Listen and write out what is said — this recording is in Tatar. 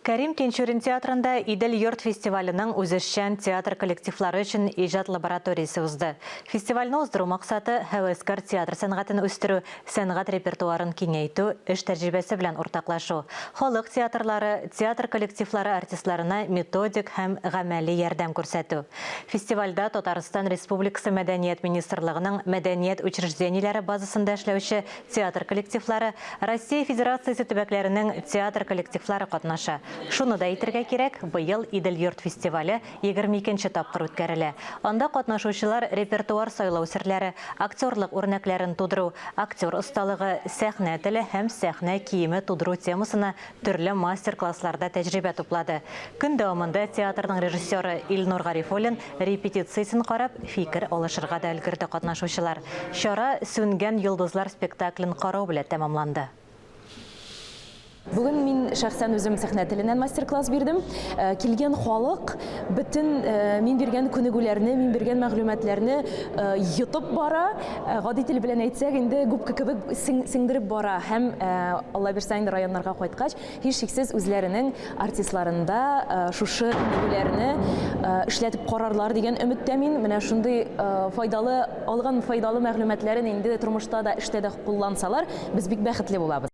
Кәрим Тинчурин театрында Идел-йорт фестиваленең үзешчән театр коллективлары өчен иҗат лабораториясе узды. Фестивальне уздыру максаты, һәвәскәр театр сәнгатен үстерү, сәнгать репертуарын киңәйтү, эш тәҗрибәсе белән уртаклашу, халык театрлары, театр коллективлары артистларына методик һәм гамәли ярдәм күрсәтү. Фестивальдә Татарстан Республикасы Мәдәният министрлыгының мәдәният учреждениеләре базасында эшләүче Театр коллективлары, Россия Федерациясе төбәкләренең театр коллективлары катнаша. Шуны да әйтергә кирәк, быел Идел-йорт фестивале 22 нче тапкыр үткәрелә. Анда катнашучылар репертуар сайлау серләре, актерлык үрнәкләрен тудыру, актер осталыгы, сәхнә теле һәм сәхнә киеме тудыру темасына төрле мастер-классларда тәҗрибә туплады. Көн дәвамында театрның режиссеры Илнур Гарифуллин репетициясен карап, фикер алышырга да өлгерде катнашучылар. Чара Сүнгән йолдызлар спектаклен карау белә тәмамланды. Бүген мин шәхсән үзем сәхнә теленнән мастер-класс бирдем. Килгән халык бөтен мин биргән күнегүләрне, мин биргән мәгълүматларны йотып бара. Гади тел белән әйтсәк, инде губка кебек сеңдереп бара һәм, Алла бирса, инде районнарга кайткач, һичшиксез үзләренең артистларында шушы күнегүләрне эшләтеп карарлар дигән өметтә мин. Менә шундый файдалы, алган файдалы мәгълүматларын инде тормышта да, эштә дә куллансалар, без бик бәхетле булабыз.